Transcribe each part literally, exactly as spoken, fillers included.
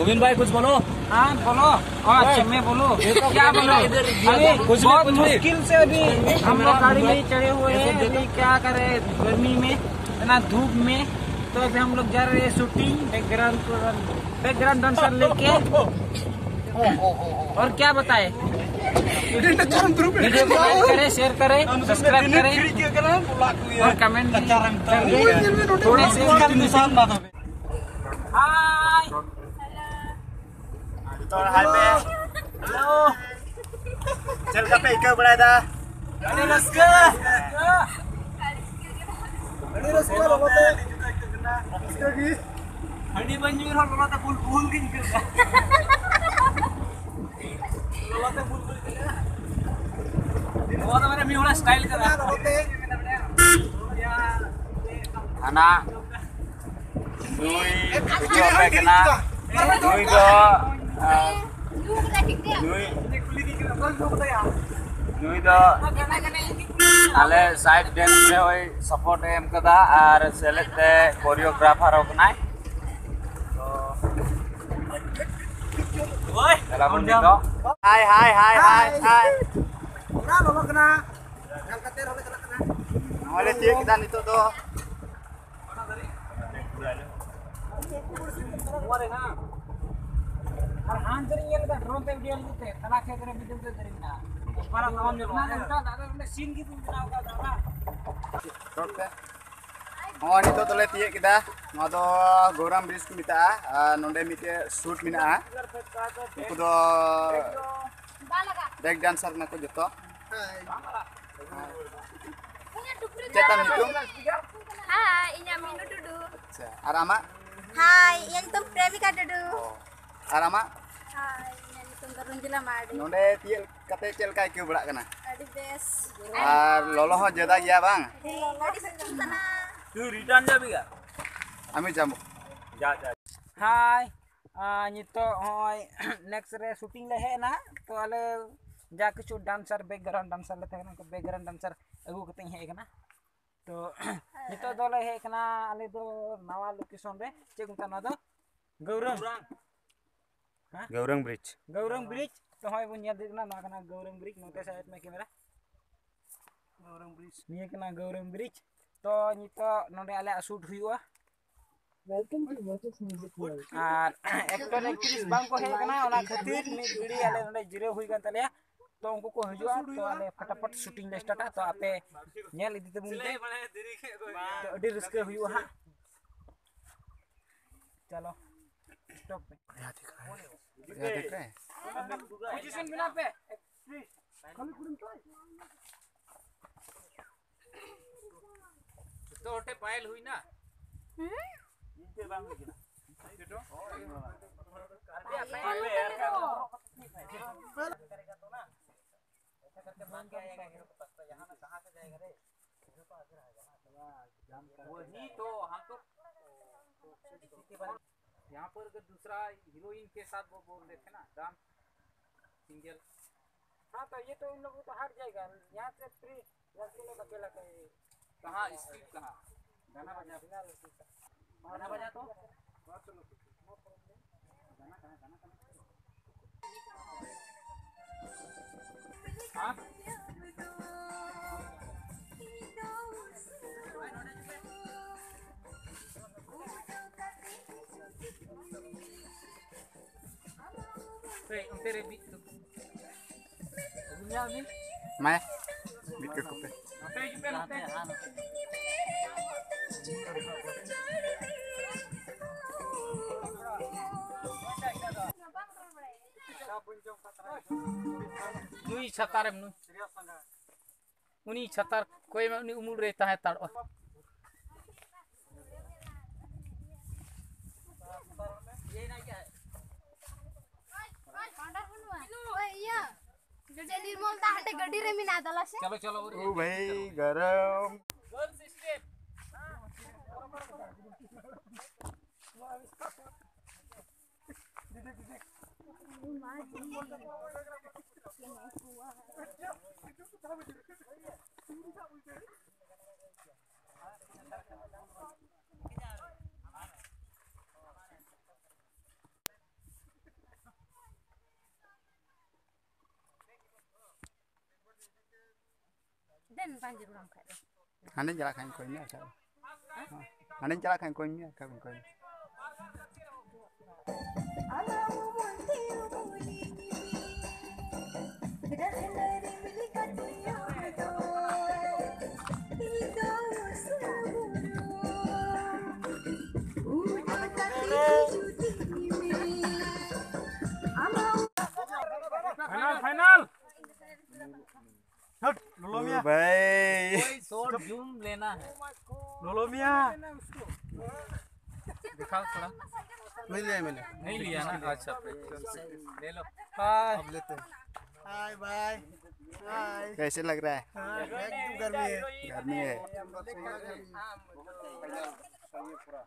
गोविंद भाई, कुछ बोलो। हाँ, बोलो। हाँ, अच्छा, मैं बोलूँ? क्या बोलूँ? अभी कुछ भी, बहुत कुछ भी। मुश्किल से अभी हम लोग गाड़ी में चढ़े हुए हैं। अभी क्या करें, गर्मी में, इतना धूप में। तो अभी हम लोग जा रहे हैं शूटिंग, बैकग्राउंड, बैकग्राउंड डांसर लेके। और क्या बताए? वीडियो को लाइक करें, शेयर करें, सब्सक्राइब करें और कमेंट भी कर दें। थोड़े से हाय। ᱛᱚ, ᱦᱟᱭ ᱯᱮ᱾ ᱦᱮᱞᱳ᱾ ᱪᱮᱫ ᱞᱮᱠᱟ ᱯᱮ ᱟᱹᱭᱠᱟᱹᱣ ᱵᱟᱲᱟᱭᱮᱫᱟ? ᱟᱹᱰᱤ ᱨᱟᱹᱥᱠᱟᱹ᱾ ᱟᱹᱰᱤ ᱨᱟᱹᱥᱠᱟᱹ, ᱞᱚᱞᱚ ᱛᱮ᱾ ᱨᱟᱹᱥᱠᱟᱹ ᱜᱮ᱾ ᱦᱟᱺᱰᱤ ᱵᱟᱹᱧ ᱧᱩᱭ ᱨᱮᱦᱚᱸ ᱞᱚᱞᱚ ᱛᱮ ᱵᱩᱞ ᱵᱩᱞ ᱜᱤᱧ ᱟᱹᱭᱠᱟᱹᱣ ᱮᱫᱟ᱾ ᱞᱚᱞᱚ ᱛᱮ ᱵᱩᱞ ᱵᱩᱞ ᱟᱹᱭᱠᱟᱹᱜ ᱠᱟᱱᱟ᱾ ᱱᱚᱣᱟ ᱫᱚ ᱢᱟᱱᱮ ᱢᱤᱫ ᱦᱚᱲᱟᱜ ᱥᱴᱟᱭᱤᱞ ᱠᱟᱱᱟ᱾ ᱦᱟᱱᱟ ᱱᱩᱭ ᱵᱩᱡᱷᱟᱹᱣ ᱟᱯᱮ ᱠᱟᱱᱟ᱾ ᱱᱩᱭ ᱫᱚ, ᱟᱸ, ᱱᱩᱭ, ᱱᱩᱭ ᱫᱚ ᱟᱞᱮ ᱥᱟᱭᱤᱰ ᱰᱮᱱᱥ ᱨᱮ ᱦᱚᱸᱭ ᱥᱟᱯᱳᱨᱴ ᱮ ᱮᱢ ᱠᱟᱫᱟ ᱟᱨ ᱥᱮᱞᱮᱫ ᱛᱮ ᱠᱳᱨᱤᱭᱳᱜᱨᱟᱯᱷᱟᱨ ᱦᱚᱸ ᱠᱟᱱᱟᱭ᱾ ᱛᱚ, ᱪᱟᱞᱟᱣ ᱵᱚᱱ ᱱᱤᱛᱚᱜ᱾ ᱦᱟᱭ, ᱦᱟᱭ, ᱦᱟᱭ, ᱦᱟᱭ, ᱦᱟᱭ᱾ ᱚᱱᱟ ᱞᱚᱞᱚ ᱠᱟᱱᱟ᱾ ᱧᱮᱞ ᱠᱟᱛᱮ ᱨᱚᱲ ᱪᱟᱞᱟᱜ ᱠᱟᱱᱟ᱾ ᱱᱚᱜᱼᱚᱭ ᱞᱮ ᱛᱤᱭᱳᱜ ᱠᱮᱫᱟ ᱱᱤᱛᱚᱜ ᱫᱚ᱾ ᱟᱨ ᱦᱟᱱᱛᱮ ᱨᱤᱧ ᱧᱮᱞ ᱠᱮᱫᱟ, ᱰᱨᱳᱱ ᱛᱮ ᱵᱷᱤᱰᱤᱭᱳ ᱞᱟᱹᱜᱤᱫ ᱛᱮ, ᱛᱟᱞᱟ ᱠᱷᱮᱛ ᱨᱮ ᱵᱷᱤᱰᱤᱭᱳ ᱛᱮ ᱫᱟᱨᱮ ᱢᱮᱱᱟᱜᱼᱟ᱾ ᱚᱱᱟ ᱫᱚ ᱚᱱᱠᱟ ᱫᱚ ᱟᱫᱚ ᱚᱸᱰᱮ ᱥᱤᱱ ᱜᱮ ᱵᱚᱱ ᱵᱮᱱᱟᱣ ᱠᱟᱫᱟ, ᱵᱟᱝ? ᱨᱚᱲ ᱯᱮ᱾ ᱦᱚᱸ, ᱱᱤᱛᱚᱜ ᱫᱚᱞᱮ ᱛᱤᱭᱳᱜ ᱠᱮᱫᱟ᱾ ᱱᱚᱣᱟ ᱫᱚ ᱜᱳᱨᱟᱢ ᱵᱨᱤᱡᱽ ᱠᱚ ᱢᱮᱛᱟᱜᱼᱟ᱾ ᱟᱨ ᱱᱚᱸᱰᱮ ᱢᱤᱫᱴᱮᱡ ᱥᱩᱴ ᱢᱮᱱᱟᱜᱼᱟ᱾ ᱩᱱᱠᱩ ᱫᱚ ᱵᱮᱠ ᱰᱟᱱᱥᱟᱨ ᱠᱟᱱᱟ ᱠᱚ ᱡᱚᱛᱚ᱾ ᱪᱮᱫ ᱛᱟᱢ ᱧᱩᱛᱩᱢ? ᱦᱟᱭ, ᱤᱧᱟᱹᱜ ᱢᱤᱱᱩ ᱴᱩᱰᱩ᱾ ᱟᱪᱪᱷᱟ, ᱟᱨ ᱟᱢᱟᱜ? ᱦᱟᱭ, ᱤᱧᱟᱹᱜ ᱧᱩᱛᱩᱢ ᱯᱨᱮᱢᱤᱠᱟ ᱴᱩᱰᱩ᱾ ᱚ, ᱟᱨ ᱟᱢᱟᱜ? ᱦᱟᱭ, ᱤᱧᱟᱹᱜ ᱧᱩᱛᱩᱢ ᱫᱚ ᱨᱚᱧᱡᱤᱞᱟ ᱢᱟᱨᱰᱤ᱾ ᱱᱚᱰᱮ ᱛᱤᱭᱟᱹᱜ ᱠᱟᱛᱮ ᱪᱮᱫ ᱞᱮᱠᱟ ᱟᱹᱭᱠᱟᱹᱣ ᱵᱟᱲᱟᱜ ᱠᱟᱱᱟ? ᱟᱹᱰᱤ ᱵᱮᱥ᱾ ᱟᱨ ᱞᱚᱞᱚ ᱦᱚᱸ ᱡᱟᱫᱟ ᱜᱮᱭᱟ ᱵᱟᱝ? ᱦᱮᱸ, ᱟᱹᱰᱤ ᱥᱤᱛᱩᱝ ᱠᱟᱱᱟ᱾ ᱛᱩ ᱨᱤᱴᱟᱨᱱ ᱡᱟᱵᱤᱜᱟ? ᱟᱢᱤ ᱡᱟᱢᱵᱚ᱾ ᱡᱟ, ᱡᱟ᱾ ᱦᱟᱭ, ᱟᱨ ᱱᱤᱛᱚᱜ ᱦᱚᱸᱜᱼᱚᱭ ᱱᱮᱠᱥᱴ ᱨᱮ ᱥᱩᱴᱤᱝ ᱞᱮ ᱦᱮᱡ ᱮᱱᱟ, ᱛᱚ ᱟᱞᱮ ᱡᱟ ᱠᱤᱪᱷᱩ ᱰᱟᱱᱥᱟᱨ, ᱵᱮᱠᱜᱨᱟᱣᱩᱱᱰ ᱰᱟᱱᱥᱟᱨ ᱞᱮ ᱛᱟᱦᱮᱸ ᱠᱟᱱᱟ, ᱩᱱᱠᱩ ᱵᱮᱠᱜᱨᱟᱣᱩᱱᱰ ᱰᱟᱱᱥᱟᱨ ᱟᱹᱜᱩ ᱠᱟᱛᱮ ᱤᱧ ᱦᱮᱡ ᱟᱠᱟᱱᱟ᱾ ᱛᱚ ᱱᱤᱛᱚᱜ ᱫᱚᱞᱮ ᱦᱮᱡ ᱟᱠᱟᱱᱟ ᱟᱞᱮ ᱫᱚ ᱱᱟᱣᱟ ᱞᱳᱠᱮᱥᱚᱱ ᱨᱮ, ᱪᱮᱫ ᱠᱚ ᱢᱮᱛᱟᱜᱼᱟ ᱱᱚᱣᱟ ᱫᱚ? ᱜᱟᱹᱣᱨᱟᱝ᱾ ᱦᱮᱸ? ᱜᱟᱹᱣᱨᱟᱝ ᱵᱨᱤᱡᱽ᱾ ᱜᱟᱹᱣᱨᱟᱝ ᱵᱨᱤᱡᱽ᱾ ᱛᱚ ᱦᱚᱸᱜᱼᱚᱭ ᱵᱚᱱ ᱧᱮᱞ ᱤᱫᱤᱭᱮᱫ ᱠᱟᱱᱟ, ᱱᱚᱣᱟ ᱠᱟᱱᱟ ᱜᱟᱹᱣᱨᱟᱝ ᱵᱨᱤᱡᱽ᱾ ᱱᱚᱛᱮ ᱥᱟᱭᱤᱰ ᱢᱮ ᱠᱮᱢᱮᱨᱟ᱾ ᱜᱟᱹᱣᱨᱟᱝ ᱵᱨᱤᱡᱽ᱾ ᱱᱤᱭᱟᱹ ᱠᱟᱱᱟ ᱜᱟᱹᱣᱨᱟᱝ ᱵᱨᱤᱡᱽ᱾ ᱛᱚ ᱱᱤᱛᱚᱜ ᱱᱚᱰᱮ ᱟᱞᱮᱭᱟᱜ ᱥᱩᱴ ᱦᱩᱭᱩᱜᱼᱟ᱾ Welcome to Lotus Music World. R actor actress ᱵᱟᱝ ᱠᱚ ᱦᱮᱡ ᱟᱠᱟᱱᱟ, ᱚᱱᱟ ᱠᱷᱟᱹᱛᱤᱨ ᱢᱤᱫ ᱜᱷᱟᱹᱲᱤ ᱟᱞᱮ ᱱᱚᱰᱮ ᱡᱤᱨᱟᱹᱣ ᱦᱩᱭ ᱠᱟᱱ ᱛᱟᱞᱮᱭᱟ᱾ ᱛᱚ ᱩᱱᱠᱩ ᱠᱚ ᱦᱤᱡᱩᱜᱼᱟ, ᱛᱚ ᱟᱞᱮ ᱯᱷᱟᱴᱟᱯᱷᱟᱴ ᱥᱩᱴᱤᱝ ᱞᱮ ᱥᱴᱟᱨᱴᱟ᱾ ᱛᱚ ᱟᱯᱮ ᱧᱮᱞ ᱤᱫᱤ ᱛᱟᱵᱚᱱ ᱯᱮ, ᱛᱚ ᱟᱹᱰᱤ ᱨᱟᱹᱥᱠᱟᱹ ᱦᱩᱭᱩᱜᱼᱟ ᱦᱟᱸᱜ᱾ ᱪᱚᱞᱚ, ᱥᱴᱚᱯ ᱯᱮ᱾ ᱯᱚᱡᱤᱥᱚᱱ ᱵᱮᱱᱟᱣ ᱯᱮ᱾ ᱡᱚᱛᱚ ᱦᱚᱲ ᱴᱷᱮᱱ ᱯᱟᱭᱮᱞ ᱦᱩᱭᱱᱟ? ᱦᱩᱸ? ᱤᱧ ᱛᱮ ᱵᱟᱝ ᱦᱩᱭ ᱠᱟᱱᱟ᱾ ᱟᱯᱮᱭᱟᱜ ᱯᱟᱭᱮᱞ ᱦᱩᱭ ᱠᱟᱱᱟ ᱛᱚ? ऐसा करके मार के आएगा हीरो के पास, तो यहाँ ना कहाँ से जाएगा रे? हीरो तो आगे रहेगा ना। वही तो, हम तो यहाँ पर अगर दूसरा हीरोइन के साथ वो बोल रहे थे ना, डांस सिंगल। हाँ, तो ये तो उन लोगों को तो हट जाएगा, यहाँ से फ्री लड़के लोग अकेला कहीं। कहाँ स्क्रिप्ट कहाँ? गाना बजा। बिना लड़की का। गाना बजा तो। गाना कहाँ, गाना कहाँ? हाँ? ᱢᱟᱭᱟ, ᱢᱤᱫ ᱠᱟᱠᱚ ᱯᱮ᱾ ᱱᱩᱭ ᱪᱷᱟᱛᱟᱨᱮᱢ ᱱᱩᱭ᱾ ᱩᱱᱤ ᱪᱷᱟᱛᱟᱨ ᱠᱚᱭ ᱢᱮ, ᱩᱱᱤ ᱩᱢᱩᱞ ᱨᱮᱭ ᱛᱟᱦᱮᱸ ᱦᱟᱛᱟᱲᱚᱜᱼᱟ᱾ ᱤᱭᱟᱹ, ᱡᱚᱡᱚ ᱱᱤᱨᱢᱚᱞ ᱫᱟ ᱦᱟᱸᱰᱮ ᱜᱟᱹᱰᱤ ᱨᱮ ᱢᱮᱱᱟᱜ ᱫᱟᱞᱟ ᱥᱮ? ᱪᱚᱞᱚ, ᱪᱚᱞᱚ, ᱩᱨ ᱳ ᱵᱷᱟᱭ, ᱜᱚᱨᱚᱢ᱾ ᱵᱟᱝ ᱡᱟᱹᱨᱩᱲᱟᱢ ᱠᱷᱟᱡ ᱫᱚ᱾ ᱦᱟᱸᱰᱮᱧ ᱪᱟᱞᱟᱜ ᱠᱷᱟᱱ ᱠᱚᱭ ᱢᱮ, ᱟᱪᱪᱷᱟ᱾ ᱦᱟᱸᱰᱮᱧ ᱪᱟᱞᱟᱜ ᱠᱷᱟᱱ ᱠᱚᱭ ᱢᱮ, ᱟᱪᱪᱷᱟ, ᱵᱟᱹᱧ ᱠᱚᱭ ᱢᱮ᱾ Final, final. हट, लोलो मियाँ। भाई। कोई शॉट जूम लेना है। लोलो मियाँ। दिखाओ थोड़ा। नहीं लिया मैंने। नहीं लिया ना? अच्छा, ले लो। हाय। अब लेते हैं। हाय भाई। हाय। कैसे लग रहा है? हाँ, एकदम गर्मी है। गर्मी है।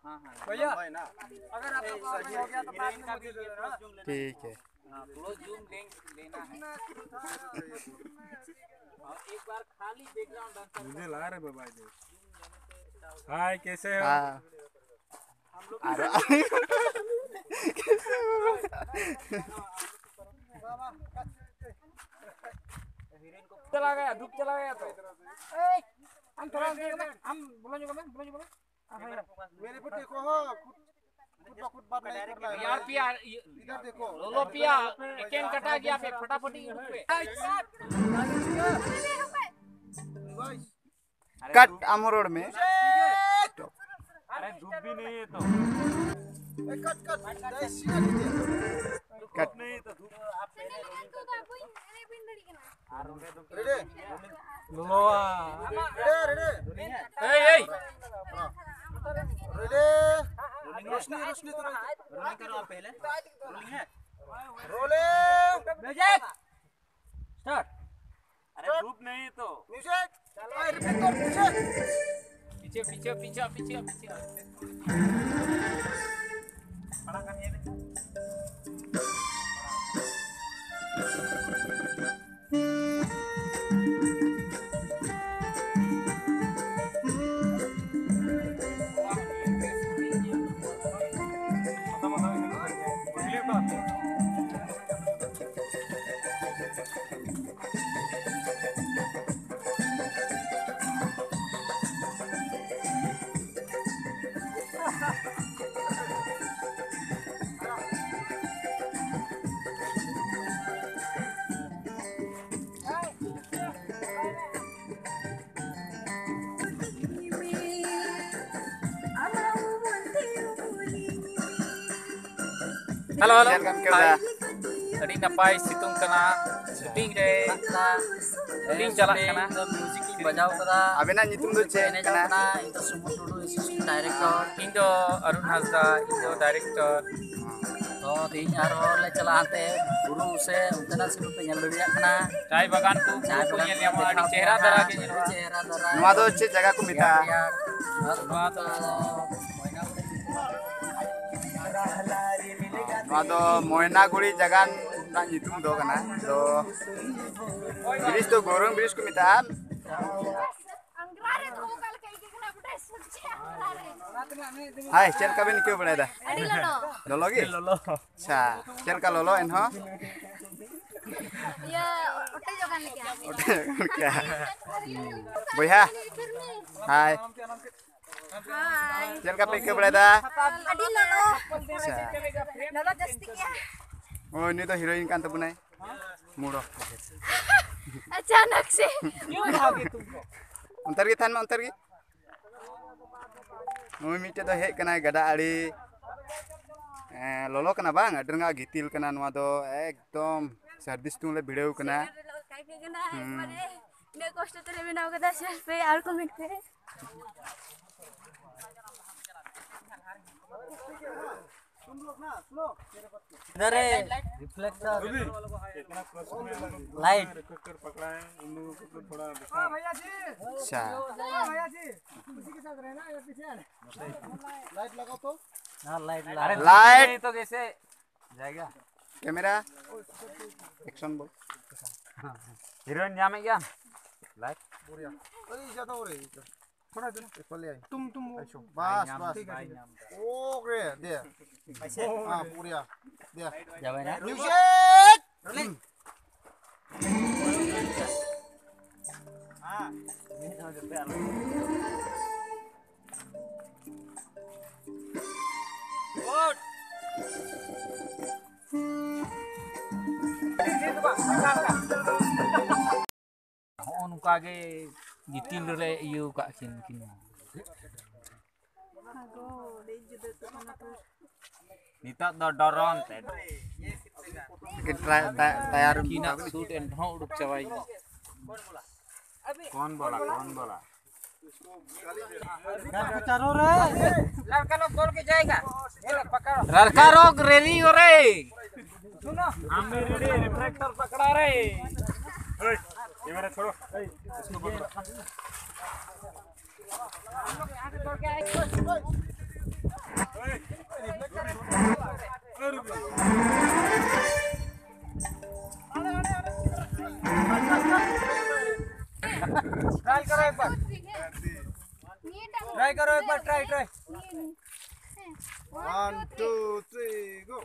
हाँ, हाँ। भैया, अगर आपका काम हो गया तो बाद में मुझे दे देना। ठीक है। हाँ, क्लोज जूम लेंस लेना है। और एक बार खाली बैकग्राउंड अंदर मुझे ला रहे बाबा जी। हाय, कैसे हो? हाँ। हम लोग अरे। चला गया, धूप चला गया तो। ए, हम थोड़ा अंदर का, हम बोलो जो बोलो, बोलो जो बोलो। मेरे को देखो, हाँ, खुद, खुद ब खुद बात नहीं करना है। यार पिया, ये इधर देखो। लोलो पिया, एक एंड कटा गया, फिर फटाफट ही उठ पे। रिवाइज। कट, आमरोड में। अरे धूप भी नहीं है तो। ए, कट, कट। नहीं, सीधा नीचे। कट। नहीं तो धूप। रेडी? लोआ। Ready, ready. ए, ए। रेडी? रोशनी, रोशनी, तो रोलिंग करो आप पहले। रोलिंग है। रोलिंग। म्यूजिक। स्टार्ट। अरे धूप नहीं तो। म्यूजिक। ए, रिपीट कर, म्यूजिक। पीछे, पीछे, पीछे, पीछे, पीछे। खड़ा कर दिया। Hello, hello. ᱪᱮᱫ ᱞᱮᱠᱟᱢ ᱟᱹᱭᱠᱟᱹᱣ ᱫᱟ? ᱟᱹᱰᱤ ᱱᱟᱯᱟᱭ ᱥᱤᱛᱩᱝ ᱠᱟᱱᱟ᱾ ᱥᱩᱴᱤᱝ ᱨᱮ ᱥᱩᱴᱤᱝ ᱪᱟᱞᱟᱜ ᱠᱟᱱᱟ᱾ ᱢᱤᱭᱩᱡᱤᱠ ᱤᱧ ᱵᱟᱡᱟᱣ ᱠᱟᱫᱟ᱾ ᱟᱵᱮᱱᱟᱜ ᱧᱩᱛᱩᱢ ᱫᱚ ᱪᱮᱫ ᱮᱱᱮᱡᱚᱜ ᱠᱟᱱᱟ? ᱠᱟᱱᱟ᱾ ᱤᱧ ᱫᱚ ᱥᱩᱢᱩ ᱴᱩᱰᱩ, ᱮᱥᱤᱥᱴᱮᱱᱴ ᱰᱟᱭᱨᱮᱠᱴᱚᱨ᱾ ᱤᱧ ᱫᱚ ᱟᱨᱩᱱ ᱦᱟᱸᱥᱫᱟ, ᱤᱧ ᱫᱚ ᱰᱟᱭᱨᱮᱠᱴᱚᱨ᱾ ᱛᱚ, ᱛᱮᱦᱮᱧ ᱟᱨᱦᱚᱸ ᱞᱮ ᱪᱟᱞᱟᱜᱼᱟ ᱦᱟᱱᱛᱮ ᱵᱩᱨᱩ ᱥᱮ ᱚᱱᱛᱮᱱᱟᱜ ᱥᱤᱱ ᱯᱮ ᱧᱮᱞ ᱫᱟᱲᱮᱭᱟᱜ ᱠᱟᱱᱟ᱾ ᱪᱟᱭ ᱵᱟᱜᱟᱱ ᱠᱚ ᱪᱟᱭ ᱠᱚ ᱵᱟᱜᱟᱱ ᱠᱚ ᱧᱮᱞ ᱧᱟᱢᱚᱜᱼᱟ, ᱟᱹᱰᱤ ᱪᱮᱦᱨᱟ ᱫᱷᱟᱨᱟ ᱜᱮ ᱧᱮᱞᱚᱜᱼᱟ᱾ ᱟᱹᱰᱤ ᱪᱮᱦᱨᱟ ᱫᱷᱟᱨᱟ᱾ ᱱᱚᱣᱟ ᱫᱚ ᱪᱮᱫ ᱡᱟᱭᱜᱟ ᱠᱚ ᱢᱮᱛᱟᱜᱼᱟ? ᱨᱮᱭᱟᱲ ᱨᱮᱭᱟᱲ᱾ ᱱᱚᱣᱟ ᱫᱚ ᱱᱚᱣᱟ ᱫᱚ ᱢᱚᱭᱱᱟᱜᱩᱲᱤ ᱡᱟᱭᱜᱟ ᱨᱮᱱᱟᱜ ᱧᱩᱛᱩᱢ ᱫᱚ ᱠᱟᱱᱟ᱾ ᱛᱚ, ᱵᱨᱤᱡᱽ ᱫᱚ ᱜᱳᱨᱚᱝ ᱵᱨᱤᱡᱽ ᱠᱚ ᱢᱮᱛᱟᱜᱼᱟ᱾ ᱦᱟᱭ, ᱪᱮᱫ ᱞᱮᱠᱟ ᱵᱮᱱ ᱟᱹᱭᱠᱟᱹᱣ ᱵᱟᱲᱟᱭᱮᱫᱟ? ᱟᱹᱰᱤ ᱞᱚᱞᱚ᱾ ᱞᱚᱞᱚ ᱜᱮ? ᱞᱚᱞᱚ᱾ ᱟᱪᱪᱷᱟ, ᱪᱮᱫ ᱞᱮᱠᱟ ᱞᱚᱞᱚ ᱮᱱᱦᱚᱸ? ᱤᱭᱟᱹ, ᱚᱴᱮᱡᱚᱜ ᱠᱟᱱ ᱞᱮᱠᱟ᱾ ᱚᱴᱮᱡᱚᱜ ᱠᱟᱱ ᱞᱮᱠᱟ᱾ ᱵᱚᱭᱦᱟ, ᱦᱟᱭ᱾ ᱦᱟᱭ᱾ ᱪᱮᱫ ᱞᱮᱠᱟ ᱯᱮ ᱟᱹᱭᱠᱟᱹᱣ ᱵᱟᱲᱟᱭᱮᱫᱟ? ᱟᱹᱰᱤ ᱞᱚᱞᱚ᱾ ᱟᱪᱪᱷᱟ᱾ ᱞᱚᱞᱚ ᱡᱟᱹᱥᱛᱤ ᱜᱮᱭᱟ᱾ ᱳᱭ, ᱱᱩᱭ ᱫᱚ ᱦᱤᱨᱳᱭᱤᱱ ᱠᱟᱱ ᱛᱟᱵᱚᱱᱟᱭ᱾ ᱢᱩᱲᱚ᱾ ᱟᱪᱟᱱᱟᱠ ᱥᱮ᱾ ᱚᱱᱛᱮ ᱨᱮᱜᱮ ᱛᱟᱦᱮᱱ ᱢᱮ, ᱚᱱᱛᱮ ᱨᱮᱜᱮ᱾ ᱱᱩᱭ ᱢᱤᱫᱴᱮᱡ ᱫᱚ ᱦᱮᱡ ᱠᱟᱱᱟᱭ ᱜᱟᱰᱟ ᱟᱲᱮ᱾ ᱮᱸ, ᱞᱚᱞᱚ ᱠᱟᱱᱟ ᱵᱟᱝ? ᱟᱹᱰᱤ ᱨᱟᱸᱜᱟᱣ ᱜᱤᱛᱤᱞ ᱠᱟᱱᱟ ᱱᱚᱣᱟ ᱫᱚ, ᱮᱠᱫᱚᱢ ᱥᱟᱹᱨᱫᱤ ᱥᱤᱛᱩᱝ ᱞᱮ ᱵᱷᱤᱲᱟᱹᱣ ᱠᱟᱱᱟ᱾ ᱦᱩᱸ᱾ ᱤᱱᱟᱹᱜ ᱠᱚᱥᱴᱚ ᱛᱮᱞᱮ ᱵᱮᱱᱟᱣ ᱠᱟᱫᱟ, ᱥᱮᱞᱯᱷᱤ ᱟᱨ ᱠᱚ ᱢᱮᱱ ᱯᱮ᱾ इधर है, रिफ्लेक्टर, लाइट। अच्छा। लाइट लगाओ तो। हाँ, लाइट लगा। अरे, लाइट। नहीं तो कैसे जाएगा? कैमरा, एक्शन बोल। हीरोइन ᱧᱟᱢᱮᱫ ᱜᱮᱭᱟᱢ? ᱞᱟᱭᱤᱴ᱾ ᱵᱚᱲᱤᱭᱟ᱾ ᱟᱹᱰᱤ ᱡᱟᱫᱟ ᱦᱚ ᱨᱮ᱾ ᱛᱷᱚᱲᱟ ᱫᱚ ᱯᱮᱯᱟᱨ ᱞᱮ ᱟᱭ᱾ तुम, तुम वो। ᱵᱟᱥ, ᱵᱟᱥ᱾ ᱴᱷᱤᱠ ᱟᱪᱷᱮ, ᱴᱷᱤᱠ ᱟᱪᱷᱮ᱾ ᱳᱠᱮ, ᱫᱮ᱾ ᱦᱮᱸ, ᱯᱩᱨᱤᱭᱟ᱾ ᱫᱮ᱾ ᱡᱟᱵᱟᱭ ᱱᱟ᱾ ᱢᱤᱭᱩᱡᱤᱠ! ᱨᱳᱞᱤᱝ᱾ ᱦᱚᱸᱜᱼᱚ ᱱᱚᱝᱠᱟ ᱜᱮ ᱜᱤᱛᱤᱞ ᱨᱮᱞᱮ ᱤᱭᱟᱹ ᱟᱠᱟᱫ ᱠᱤᱱ, ᱠᱤᱱ᱾ ᱱᱤᱛᱚᱜ ᱫᱚ ᱰᱨᱳᱱ ᱛᱮ᱾ ᱴᱨᱟᱭ-, ᱛᱟ-, ᱛᱟᱭᱟᱨ ᱩᱱᱠᱤᱱᱟᱜ ᱥᱩᱴ ᱮᱱ ᱨᱮᱦᱚᱸ ᱩᱰᱩᱠ ᱪᱟᱵᱟᱭᱮᱱᱟ᱾ कौन बोला, कौन बोला? लड़का लोग दौड़ के जाएगा। ये लो, पकड़ो। लड़का लोग रेडी हो रे। सुनो। हम भी रेडी, रिफ्लेक्टर पकड़ा रे। ये मेरा छोड़ो। ट्राई करो एक बार। ट्राई करो एक बार, try, try. One, two, three, go.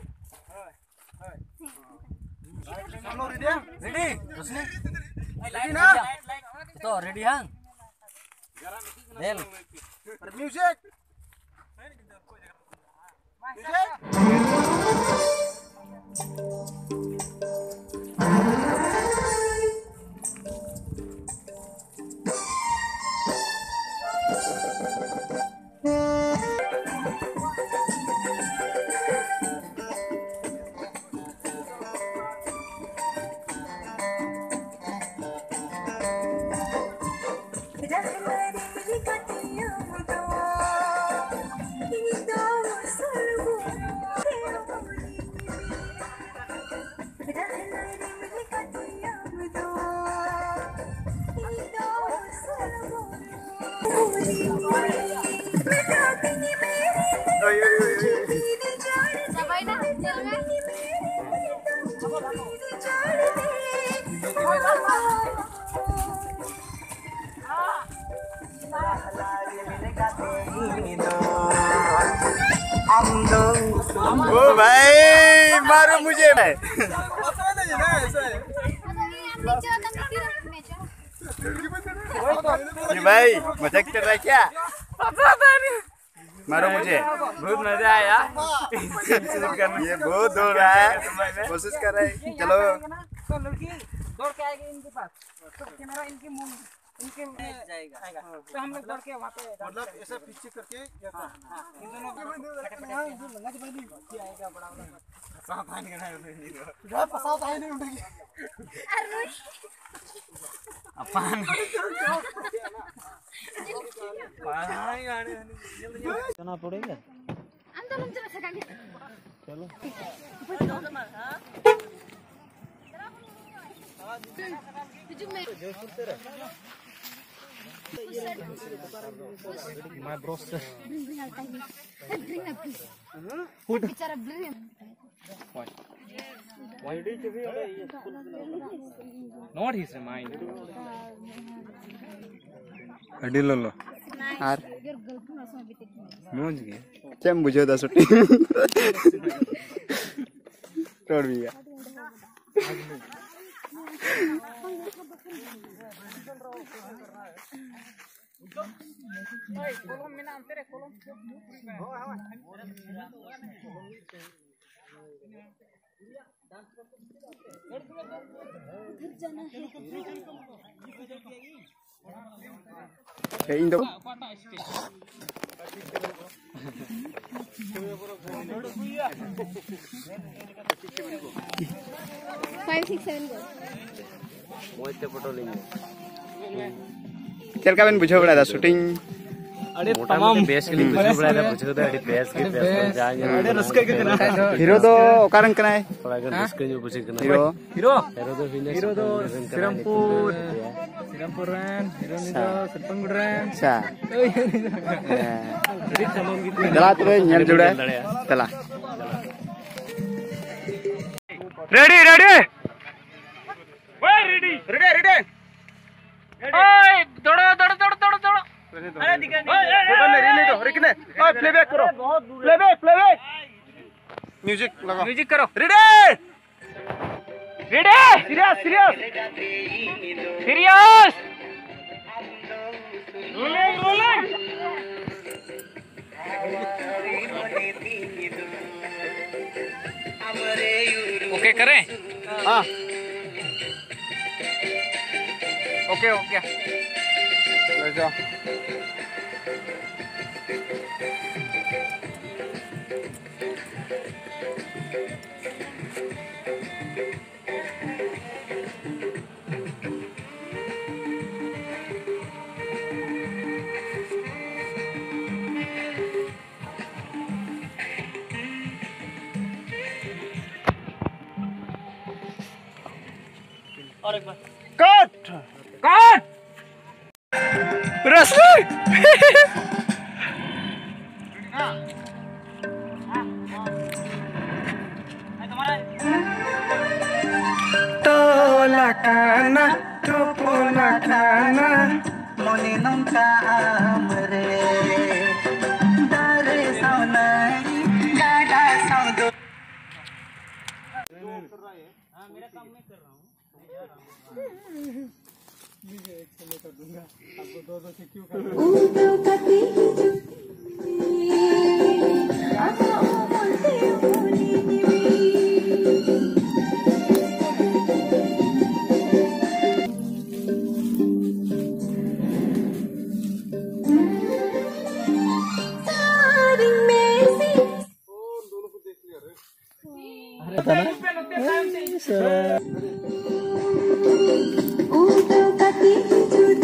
Ready? Ready ना? तो रेडी हाँ। रेल। म्यूजिक। ओ भाई, मारो मुझे। ये भाई, मजाक कर रहा है क्या? मारो मुझे। बहुत मजा आया। ये बहुत दौड़ रहा है, कोशिश कर रहा है। चलो। तो लड़की दौड़ के आएगी इनके पास। तो कैमरा इनके मुंह जाएगा। तो हम लोग पढ़ के वहाँ पे मतलब ऐसा पीछे करके या हाँ, हाँ। इन दोनों को ᱯᱟᱥᱟᱣ ᱛᱟᱦᱮᱸ ᱞᱮᱱ ᱚᱸᱰᱮ ᱜᱮ᱾ ᱟᱯᱟᱱ᱾ ᱪᱟᱞᱟᱣ ᱯᱚᱲᱮ ᱜᱮ᱾ ᱟᱢ ᱫᱚ ᱟᱞᱚᱢ ᱪᱟᱞᱟᱜᱼᱟ, ᱥᱟᱠᱟᱢ ᱜᱮ᱾ ᱪᱚᱞᱚ᱾ ᱦᱤᱡᱩᱜ ᱢᱮ᱾ My bro, sir. Bring, bring, bring, bring, bring. Food. Bichara, bring. What? Not his mind. ᱟᱹᱰᱤ ᱞᱚᱞᱚ᱾ ᱟᱨ ᱢᱚᱡᱽ ᱜᱮ᱾ ᱪᱮᱫ ᱮᱢ ᱵᱩᱡᱷᱟᱹᱣ ᱫᱟ ᱥᱩᱴᱤᱝ? ᱨᱚᱲ ᱵᱤᱭᱟ᱾ ᱦᱮᱸ, ᱤᱧ ᱫᱚ five, six, seven, go. ᱢᱚᱡᱽ ᱛᱮ ᱯᱷᱳᱴᱳ ᱞᱤᱧ ᱪᱮᱫ ᱞᱮᱠᱟ ᱵᱮᱱ ᱵᱩᱡᱷᱟᱹᱣ ᱵᱟᱲᱟᱭᱮᱫᱟ ᱥᱩᱴᱤᱝ? ᱟᱹᱰᱤ ᱢᱚᱴᱟᱢᱩᱴᱤ ᱛᱟᱢᱟᱢ ᱵᱮᱥ ᱜᱮᱞᱤᱧ ᱵᱩᱡᱷᱟᱹᱣ ᱵᱟᱲᱟᱭᱮᱫᱟ, ᱵᱩᱡᱷᱟᱹᱣ ᱫᱚ ᱟᱹᱰᱤ ᱵᱮᱥ ᱜᱮ, ᱵᱮᱥ ᱜᱮ, ᱡᱟ ᱧᱮᱞᱚᱜ ᱠᱟᱱᱟ᱾ ᱦᱤᱨᱳ ᱫᱚ ᱚᱠᱟ ᱨᱮᱱ ᱠᱟᱱᱟᱭ? ᱛᱷᱚᱲᱟ ᱜᱟᱱ ᱨᱟᱹᱥᱠᱟᱹ ᱧᱚᱜ ᱵᱩᱡᱷᱟᱹᱜ ᱠᱟᱱᱟ᱾ ᱦᱤᱨᱳ? ᱦᱤᱨᱳ? ᱦᱤᱨᱳ ᱫᱚ ᱦᱩᱭᱱᱟ ᱦᱤᱨᱳ ᱫᱚ ᱥᱤᱨᱟᱢᱯᱩᱨ ᱨᱮᱱ ᱠᱟᱱᱟᱭ᱾ ᱥᱤᱨᱟᱢᱯᱩᱨ ᱨᱮᱱ, ᱦᱤᱨᱳ ᱩᱱᱤ ᱫᱚ ᱟᱪᱪᱷᱟ᱾ ᱥᱤᱨᱯᱟᱝᱜᱩᱲ ᱨᱮᱱ᱾ ᱟᱪᱪᱷᱟ᱾ ᱦᱮᱸ᱾ ᱟᱹᱰᱤ ᱛᱟᱢᱟᱢ ᱜᱮ᱾ ᱫᱮᱞᱟ ᱛᱚᱵᱮ ᱧᱮᱞ ᱡᱚᱲᱟ᱾ ᱧᱮᱞ ᱫᱟᱲᱮᱭᱟᱜᱼᱟ᱾ ᱫᱮᱞᱟ᱾ Ready, ready. ᱳᱭ, ᱨᱮᱰᱤ᱾ Ready, ready. ᱳᱭ, ᱫᱚᱲᱚ, ᱫᱚᱲᱚ, ᱫᱚᱲᱚ, ᱫᱚᱲᱚ, ᱫᱚᱲᱚ᱾ ᱳᱭ, ᱳᱭ, ᱳᱭ, ᱳᱭ, ᱳᱭ, ᱳᱭ, ᱯᱞᱮᱵᱮᱠ ᱠᱚᱨᱚ, ᱯᱞᱮᱵᱮᱠ, ᱯᱞᱮᱵᱮᱠ᱾ ᱢᱤᱭᱩᱡᱤᱠ ᱞᱟᱜᱟᱣ᱾ ᱢᱤᱭᱩᱡᱤᱠ ᱠᱚᱨᱚ᱾ Ready. Ready. Serious, serious. Serious. Rolling, rolling. Okay करें? हाँ। Okay, okay. और एक बार। कट। कट। रसली। ᱛᱚᱞ ᱟᱠᱟᱱᱟ, ᱛᱚᱯᱚᱞ ᱟᱠᱟᱱᱟ᱾ ᱢᱚᱱᱮ ᱱᱚᱝᱠᱟ ᱟᱢ ᱨᱮ, ᱫᱟᱨᱮ ᱥᱟᱶ ᱱᱟᱹᱲᱤ, ᱜᱟᱰᱟ ᱥᱟᱶ ᱫᱚ᱾ ᱩᱰᱟᱹᱣ ᱠᱟᱛᱮ ᱦᱤᱡᱩᱜ ᱢᱮ, ᱟᱢᱟᱜ ᱩᱢᱩᱞ ᱛᱮ ᱩᱢᱩᱞᱤᱧ ᱢᱮ᱾ ᱥᱟᱨᱤᱧ ᱢᱮᱥᱮ᱾ ᱩᱰᱟᱹᱣ ᱠᱟᱛᱮ ᱦᱤᱡᱩᱜ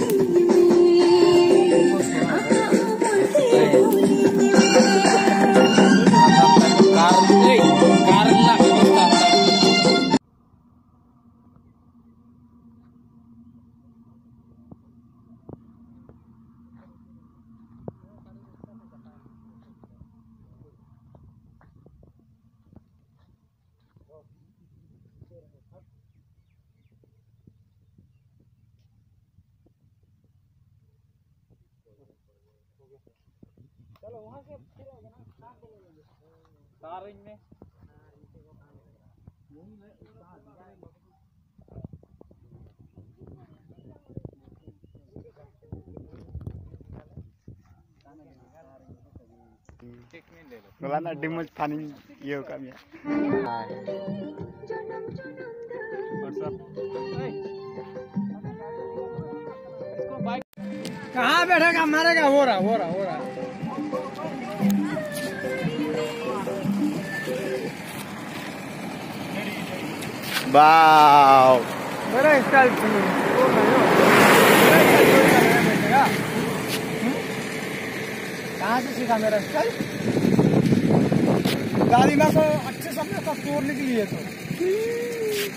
ᱢᱮ᱾ ᱦᱚᱞᱟᱱᱟᱜ ᱟᱹᱰᱤ ᱢᱚᱡᱽ ᱯᱷᱟᱱᱤᱧ ᱤᱭᱟᱹ ᱟᱠᱟᱫ ᱢᱮᱭᱟ᱾ WhatsApp᱾ कहाँ बैठेगा, मारेगा। हो रहा, हो रहा, हो रहा। वाओ। मेरा स्टाइल। कहाँ से सीखा मेरा स्टाइल? गाड़ी में तो अच्छे से अपने तोड़ निकली है तो।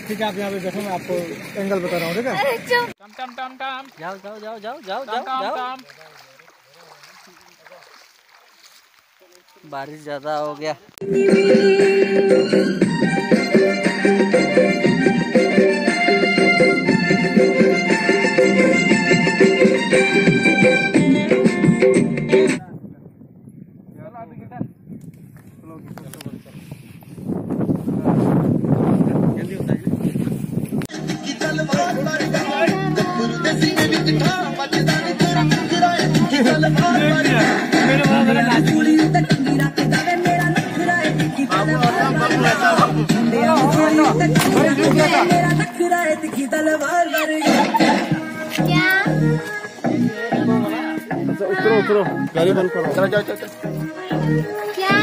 ठीक है, आप यहाँ पे बैठो, मैं आपको एंगल बता रहा हूँ, ठीक है? अरे चुप। टम टम टम टम। जाओ, जाओ, जाओ, जाओ, जाओ, टम जाओ, टम जाओ। टम। बारिश ज्यादा हो गया। अच्छा, उतरो, उतरो, गाड़ी बंद करो। चलो, चलो, चलो, चलो। क्या?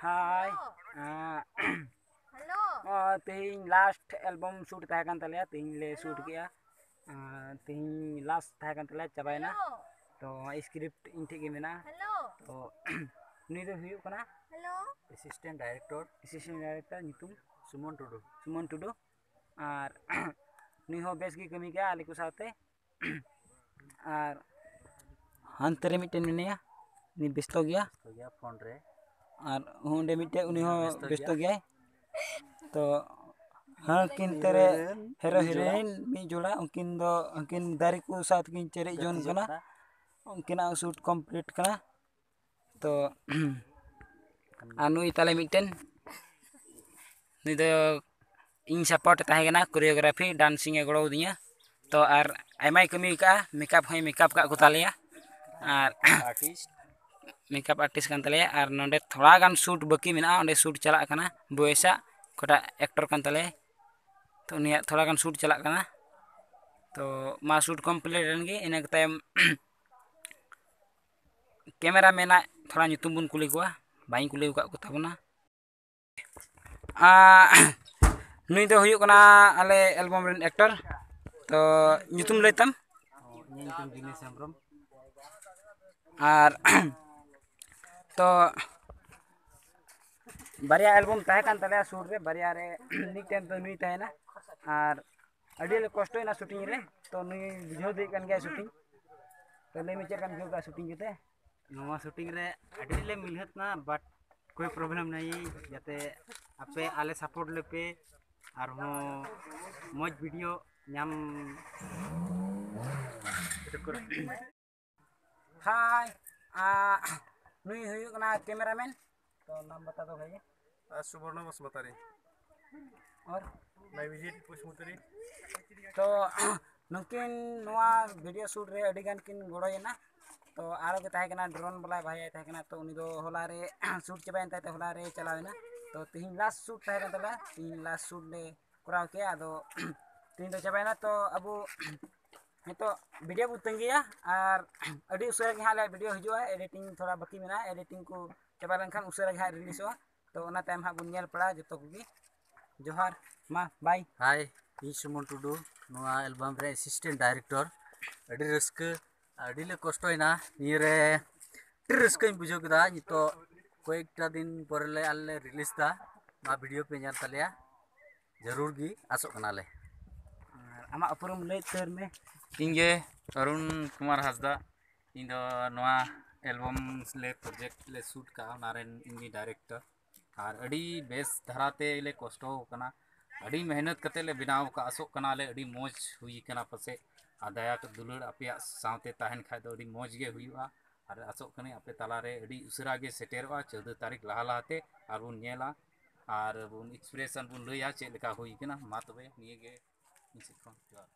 Hi. Hello. ᱟᱨ, ᱦᱮᱞᱳ᱾ ᱟᱨ, ᱛᱮᱦᱮᱧ last album shoot ᱛᱟᱦᱮᱸ ᱠᱟᱱ ᱛᱟᱞᱮᱭᱟ, ᱛᱮᱦᱮᱧ ᱞᱮ ᱦᱮᱞᱳ᱾ Shoot ᱠᱮᱜᱼᱟ᱾ ᱟᱨ, ᱛᱮᱦᱮᱧ last ᱛᱟᱦᱮᱸ ᱠᱟᱱ ᱛᱟᱞᱮᱭᱟ, ᱪᱟᱵᱟᱭᱮᱱᱟ᱾ ᱦᱮᱞᱳ᱾ ᱛᱚ, script ᱤᱧ ᱴᱷᱮᱡ ᱜᱮ ᱢᱮᱱᱟᱜᱼᱟ᱾ ᱦᱮᱞᱳ᱾ ᱛᱚ, ᱱᱩᱭ ᱫᱚ ᱦᱩᱭᱩᱜ ᱠᱟᱱᱟ hello. Assistant director᱾ Assistant director ᱧᱩᱛᱩᱢ? ᱥᱩᱢᱚᱱ ᱴᱩᱰᱩ᱾ ᱥᱩᱢᱚᱱ ᱴᱩᱰᱩ᱾ ᱟᱨ ᱱᱩᱭ ᱦᱚᱸ ᱵᱮᱥ ᱜᱮ ᱠᱟᱹᱢᱤ ᱠᱮᱜᱼᱟ ᱟᱞᱮ ᱠᱚ ᱥᱟᱶᱛᱮ᱾ ᱟᱨ ᱦᱟᱱᱛᱮ ᱨᱮ ᱢᱤᱫᱴᱮᱱ ᱢᱮᱱᱟᱭᱟ, ᱩᱱᱤ ᱵᱮᱥᱛᱚ ᱜᱮᱭᱟ᱾ ᱵᱮᱥᱛᱚ ᱜᱮᱭᱟ ᱯᱷᱳᱱ ᱨᱮ᱾ ᱟᱨ ᱚᱸᱰᱮ ᱢᱤᱫᱴᱮᱱ, ᱩᱱᱤ ᱦᱚᱸ ᱵᱮᱥᱛᱚ ᱵᱮᱥᱛᱚ ᱜᱮᱭᱟ᱾ ᱜᱮᱭᱟᱭ᱾ ᱛᱚ ᱦᱟᱹᱱᱠᱤᱱ ᱛᱮ ᱨᱮ ᱦᱤᱨᱳᱭᱤᱱ ᱦᱮᱨᱳ ᱢᱤᱫ ᱡᱚᱲᱟ᱾ ᱦᱤᱨᱳᱭᱤᱱ ᱢᱤᱫ ᱡᱚᱲᱟ, ᱩᱱᱠᱤᱱ ᱫᱚ ᱩᱱᱠᱤᱱ ᱫᱟᱨᱮ ᱠᱚ ᱥᱟᱶ ᱛᱮᱠᱤᱱ ᱪᱮᱨᱮᱡ ᱡᱚᱝ ᱠᱟᱱᱟ᱾ ᱩᱱᱠᱤᱱᱟᱜ ᱦᱚᱸ shoot complete ᱠᱟᱱᱟ᱾ ᱛᱚ ᱟᱨ ᱱᱩᱭ ᱛᱟᱞᱮ ᱢᱤᱫᱴᱮᱱ, ᱱᱩᱭ ᱫᱚ ᱤᱧ support ᱮ ᱛᱟᱦᱮᱸ ᱠᱟᱱᱟ, choreography, dancing ᱮ ᱜᱚᱲᱚ ᱟᱹᱫᱤᱧᱟ᱾ ᱛᱚ ᱟᱨ ᱟᱭᱢᱟᱭ ᱠᱟᱹᱢᱤ ᱟᱠᱟᱫᱼᱟ, makeup ᱦᱚᱸᱭ makeup ᱟᱠᱟᱫ ᱠᱚ ᱛᱟᱞᱮᱭᱟ, ᱟᱨ ᱟᱨᱴᱤᱥᱴ᱾ Makeup artist ᱠᱟᱱ ᱛᱟᱞᱮᱭᱟ᱾ ᱟᱨ ᱱᱚᱰᱮ ᱛᱷᱚᱲᱟ ᱜᱟᱱ shoot ᱵᱟᱹᱠᱤ ᱢᱮᱱᱟᱜᱼᱟ, ᱚᱸᱰᱮ shoot ᱪᱟᱞᱟᱜ ᱠᱟᱱᱟ᱾ ᱵᱚᱭᱮᱥᱟᱜ ᱚᱠᱟᱴᱟᱜ actor ᱠᱟᱱ ᱛᱟᱞᱮᱭᱟ, ᱛᱚ ᱩᱱᱤᱭᱟᱜ ᱛᱷᱚᱲᱟ ᱜᱟᱱ shoot ᱪᱟᱞᱟᱜ ᱠᱟᱱᱟ᱾ ᱛᱚ ᱢᱟ shoot complete ᱮᱱ ᱜᱮ, ᱤᱱᱟᱹ ᱛᱟᱭᱚᱢ camera man ᱟᱜ ᱛᱷᱚᱲᱟ ᱧᱩᱛᱩᱢ ᱵᱚᱱ ᱠᱩᱞᱤ ᱠᱚᱣᱟ, ᱵᱟᱹᱧ ᱠᱩᱞᱤ ᱟᱠᱟᱫ ᱠᱚ ᱛᱟᱵᱚᱱᱟ᱾ ᱟᱨ ᱱᱩᱭ ᱫᱚ ᱦᱩᱭᱩᱜ ᱠᱟᱱᱟ ᱟᱞᱮ album ᱨᱮᱱ actor᱾ ᱛᱚ ᱧᱩᱛᱩᱢ ᱞᱟᱹᱭ ᱛᱟᱢ? ᱤᱧᱟᱹᱜ ᱧᱩᱛᱩᱢ ᱫᱤᱱᱮᱥ ᱦᱮᱢᱵᱨᱚᱢ᱾ ᱟᱨ ᱛᱚ ᱵᱟᱨᱭᱟ album ᱛᱟᱦᱮᱸ ᱠᱟᱱ ᱛᱟᱞᱮᱭᱟ shoot ᱨᱮ, ᱵᱟᱨᱭᱟ ᱨᱮ ᱢᱤᱫᱴᱮᱱ ᱫᱚ ᱱᱩᱭ ᱛᱟᱦᱮᱱᱟ᱾ ᱟᱨ ᱟᱹᱰᱤ ᱞᱮ ᱠᱚᱥᱴᱚᱭᱮᱱᱟ shooting ᱨᱮ, ᱛᱚ ᱱᱩᱭ ᱵᱩᱡᱷᱟᱹᱣ ᱫᱟᱲᱮᱭᱟᱜ ᱠᱟᱱ ᱜᱮᱭᱟ shooting᱾ ᱛᱚ ᱞᱟᱹᱭ ᱢᱮ, ᱪᱮᱫ ᱞᱮᱠᱟᱢ ᱵᱩᱡᱷᱟᱹᱣ ᱠᱮᱫᱟ shooting ᱠᱟᱛᱮ? ᱱᱚᱣᱟ shooting ᱨᱮ ᱟᱹᱰᱤ ᱞᱮ ᱢᱤᱞᱦᱟᱹᱛ ᱱᱟ, but ᱠᱳᱭ problem ᱱᱟᱦᱤ, ᱡᱟᱛᱮ ᱟᱯᱮ ᱟᱞᱮ support ᱞᱮᱯᱮ, ᱟᱨᱦᱚᱸ ᱢᱚᱡᱽ video ᱧᱟᱢ᱾ Hi, ᱱᱩᱭ ᱦᱩᱭᱩᱜ ᱠᱟᱱᱟ cameraman᱾ ᱛᱚ ᱱᱟᱢ ᱵᱟᱛᱟ ᱫᱚ ᱵᱷᱟᱭ᱾ ᱟᱨ ᱥᱩᱵᱚᱨᱱᱚ ᱵᱚᱥᱩᱢᱚᱛᱟᱨᱤ᱾ ᱚᱨ? ᱢᱟᱭ ᱵᱷᱤᱡᱤᱴ ᱯᱩᱥᱢᱩᱛᱟᱨᱤ᱾ ᱛᱚ ᱱᱩᱠᱤᱱ ᱱᱚᱣᱟ video shoot ᱨᱮ ᱟᱹᱰᱤ ᱜᱟᱱ ᱠᱤᱱ ᱜᱚᱲᱚᱭᱮᱱᱟ᱾ ᱛᱚ ᱟᱨᱚ ᱜᱮ ᱛᱟᱦᱮᱸ ᱠᱟᱱᱟ drone ᱵᱟᱞᱟ ᱵᱷᱟᱭᱟᱭ ᱛᱟᱦᱮᱸ ᱠᱟᱱᱟ, ᱛᱚ ᱩᱱᱤ ᱫᱚ ᱦᱚᱞᱟ ᱨᱮ shoot ᱪᱟᱵᱟᱭᱮᱱ ᱛᱟᱭ ᱛᱮ ᱦᱚᱞᱟ ᱨᱮ ᱪᱟᱞᱟᱣ ᱮᱱᱟ᱾ ᱛᱚ ᱛᱤᱦᱤᱧ last shoot ᱛᱟᱦᱮᱸ ᱠᱟᱱ ᱛᱟᱞᱮᱭᱟ, ᱛᱤᱦᱤᱧ last shoot ᱞᱮ ᱠᱚᱨᱟᱣ ᱠᱮᱜᱼᱟ᱾ ᱟᱫᱚ ᱛᱤᱦᱤᱧ ᱫᱚ ᱪᱟᱵᱟᱭᱮᱱᱟ᱾ ᱛᱚ ᱟᱵᱚ ᱱᱤᱛᱚᱜ video ᱵᱚ ᱛᱟᱺᱜᱤᱭᱟ, ᱟᱨ ᱟᱹᱰᱤ ᱩᱥᱟᱹᱨᱟ ᱜᱮ ᱦᱟᱸᱜ ᱟᱞᱮᱭᱟᱜ video ᱦᱤᱡᱩᱜᱼᱟ᱾ Editing ᱛᱷᱚᱲᱟ ᱵᱟᱹᱠᱤ ᱢᱮᱱᱟᱜᱼᱟ, editing ᱠᱚ ᱪᱟᱵᱟ ᱞᱮᱱᱠᱷᱟᱱ ᱩᱥᱟᱹᱨᱟ ᱜᱮ ᱦᱟᱸᱜ releaseᱚᱜᱼᱟ᱾ ᱛᱚ ᱚᱱᱟ ᱛᱟᱭᱚᱢ ᱦᱟᱸᱜ ᱵᱚᱱ ᱧᱮᱞ ᱯᱟᱲᱟ ᱡᱚᱛᱚ ᱠᱚᱜᱮ᱾ ᱡᱚᱦᱟᱨ, ᱢᱟ bye᱾ Hi, ᱤᱧ ᱥᱩᱢᱚᱱ ᱴᱩᱰᱩ, ᱱᱚᱣᱟ album ᱨᱮ assistant director᱾ ᱟᱹᱰᱤ ᱨᱟᱹᱥᱠᱟᱹ, ᱟᱹᱰᱤ ᱞᱮ ᱠᱚᱥᱴᱚᱭᱮᱱᱟ ᱱᱤᱭᱟᱹ ᱨᱮ, ᱟᱹᱰᱤ ᱨᱟᱹᱥᱠᱟᱹᱧ ᱵᱩᱡᱷᱟᱹᱣ ᱠᱮᱫᱟ᱾ ᱱᱤᱛᱚᱜ ᱠᱚᱭᱮᱠᱴᱟ ᱫᱤᱱ ᱯᱚᱨᱮ ᱞᱮ ᱟᱞᱮ ᱞᱮ release ᱫᱟ, ᱱᱚᱣᱟ video ᱯᱮ ᱧᱮᱞ ᱛᱟᱞᱮᱭᱟ᱾ ᱡᱟᱹᱨᱩᱲ ᱜᱮ ᱟᱥᱚᱜ ᱠᱟᱱᱟᱞᱮ᱾ ᱟᱨ ᱟᱢᱟᱜ ᱩᱯᱨᱩᱢ ᱞᱟᱹᱭ ᱩᱛᱟᱹᱨ ᱢᱮ᱾ ᱤᱧ ᱜᱮ ᱚᱨᱩᱱ ᱠᱩᱢᱟᱨ ᱦᱟᱸᱥᱫᱟ᱾ ᱤᱧ ᱫᱚ ᱱᱚᱣᱟ album ᱞᱮ project ᱞᱮ shoot ᱠᱟᱜᱼᱟ, ᱚᱱᱟ ᱨᱮᱱ ᱤᱧ ᱜᱮ director᱾ ᱟᱨ ᱟᱹᱰᱤ ᱵᱮᱥ ᱫᱷᱟᱨᱟ ᱛᱮ ᱞᱮ ᱠᱚᱥᱴᱚ ᱟᱠᱟᱱᱟ, ᱟᱹᱰᱤ ᱢᱮᱦᱱᱚᱛ ᱠᱟᱛᱮ ᱞᱮ ᱵᱮᱱᱟᱣ ᱟᱠᱟᱫᱼᱟ᱾ ᱟᱥᱚᱜ ᱠᱟᱱᱟᱞᱮ ᱟᱹᱰᱤ ᱢᱚᱡᱽ ᱦᱩᱭ ᱠᱟᱱᱟ ᱯᱟᱥᱮᱡ᱾ ᱟᱨ ᱫᱟᱭᱟ ᱫᱩᱞᱟᱹᱲ ᱟᱯᱮᱭᱟᱜ ᱥᱟᱶᱛᱮ ᱛᱟᱦᱮᱱ ᱠᱷᱟᱡ ᱫᱚ ᱟᱹᱰᱤ ᱢᱚᱡᱽ ᱜᱮ ᱦᱩᱭᱩᱜᱼᱟ᱾ ᱟᱨ ᱟᱥᱚᱜ ᱠᱟᱹᱱᱟᱹᱧ ᱟᱯᱮ ᱛᱟᱞᱟᱨᱮ ᱟᱹᱰᱤ ᱩᱥᱟᱹᱨᱟ ᱜᱮ ᱥᱮᱴᱮᱨᱚᱜᱼᱟ, ᱪᱳᱫᱽᱫᱳ ᱛᱟᱹᱨᱤᱠᱷ ᱞᱟᱦᱟ ᱞᱟᱦᱟᱛᱮ ᱟᱨ ᱵᱚᱱ ᱧᱮᱞᱟ᱾ ᱟᱨ ᱵᱚᱱ expression ᱵᱚᱱ ᱞᱟᱹᱭᱟ ᱪᱮᱫ ᱞᱮᱠᱟ ᱦᱩᱭ ᱠᱟᱱᱟ᱾ ᱢᱟ ᱛᱚᱵᱮ ᱱᱤᱭᱟᱹ ᱜᱮ ᱤᱧ ᱥᱮᱫ ᱠᱷᱚᱱ ᱡᱚᱦᱟᱨ᱾